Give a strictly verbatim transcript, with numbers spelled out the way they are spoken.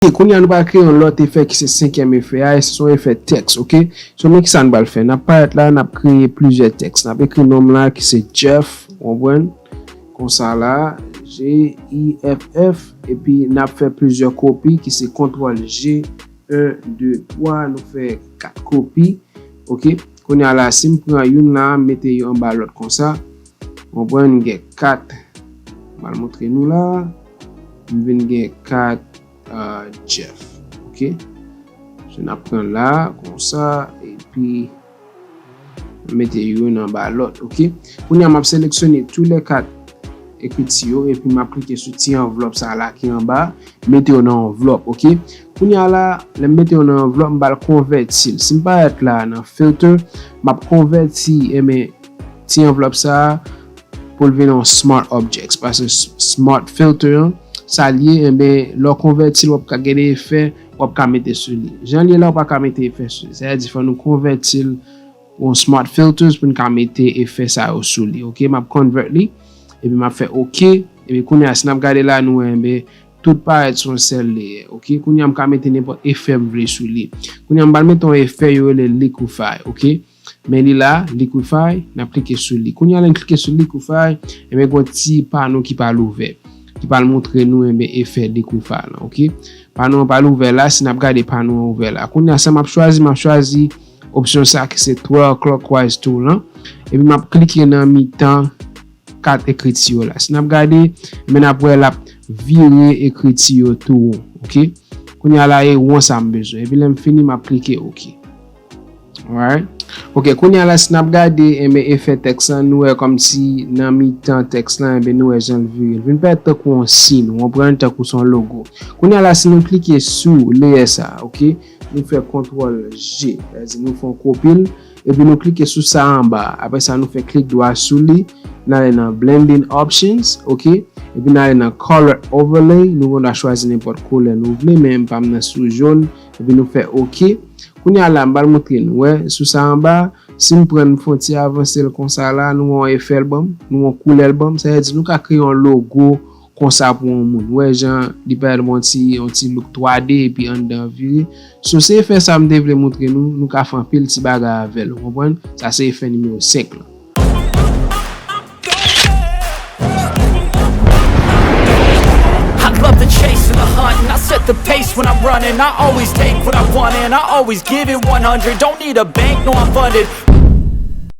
Ok, kounye a nou pral kreye yon lòt efè ki se senkyèm efè a, e se yon efè tèks, ok? So, men kisa nou pral fè? N ap parèt la, n ap kreye plizyè tèks. N ap ekri non m la ki se Jeff, w konprann? Konsa la, J E F F, epi n ap fè plizyè kopi ki se kontwòl G, en, de, twa, nou fè kat kopi, ok? Kounye a la, si m pran youn la, m mete yo anba lòt konsa, w konprann, m gen kat, m al montre nou la, m vin gen kat, ah, Jeff, ok? So, n ap pran la, konsa, epi mete youn anba lòt, ok? Kounye a, m ap seleksyone tou lè kat ekriti yo, epi m ap klike sou ti anvlòp sa la ki anba, mete yo nan anvlòp, ok? Kounye a la, lè m mete yo nan anvlòp, m pral konvèti l. Si m parèt la nan filter, m ap konvèti, enben, ti anvlòp sa a pou l vin yon smart objects. Paske s- smart filter an, sa l ye, enben, lè w konvèti l, w ap ka gen de efè, w ap ka mete sou li. Jan l ye la, w pa ka mete efè sou li. Sa vle di, fò nou konvèti l yon smart filters pou n ka mete efè sa yo sou li. Ok, m ap convert li, epi m ap fè ok. Epi kounye a, si n ap gade la, nou wè, enben, tout parèt sou yon sèl layer. Ok, kounye a, m ka mete nenpòt efè m vle sou li. Kounye a, m pral mete yon efè yo rele liquify. Ok, men li la, liquify, n ap klike sou li. Kounye a, lè n klike sou liquify, enben, gen yon ti pano ki pral ouvè, ki pral montre nou, enben, efè liquify lan. Ok, pano an pral ouvè la, si n ap gade pano an ouvè la. Kounye a, sa m ap chwazi, m ap chwazi opsyon sa ki se twelve clockwise tool lan. Epi m ap klike nan mitan kat ekriti yo la. Si n ap gade, men n ap wè l ap vire ekriti yo tou won. Ok, kounye a la, e won sa m bezwen. Epi lè m fini, m ap klike ok. Alright. Ok, kounye a la, si n ap gade, enben, efè tèks lan, nou wè kòmsi nan mitan tèks lan, enben, nou wè jan l vire. L vin parèt tankou yon siy, w konprann, tankou se yon logo. Kounye a la, si nou klike sou layer sa, ok, nou fè kontwòl G, sa vle di nou fè yon kopi l, epi nou klike sou sa anba a. Apre sa, nou fè klik dwa sou li, n ale nan blending options, ok, epi n ale nan color overlay, nou gen dwa chwazi nenpòt koulè nou vle, men pa m nan sou jòn, epi nou fè ok. Kounye a la, m pral montre nou, wè, sou sa anba, si m pran, m fè yon ti avanse l konsa la, nou wè yon efè l ban m, nou wè yon koulè l ban m, sa vle di nou ka kreye yon logo konsa pou yon moun. Wè jan li parèt yon ti, yon ti look twa D epi anndan an vire. So, se efè sa m te vle montre nou, nou ka fè anpil ti bagay avè l, ou konprann? Sa se efè nimewo senk lan. I love the chase and the hunt, and I set the pace when I'm running. I always take what I want, and I always give it one hundred. Don't need a bank, no, I'm funded.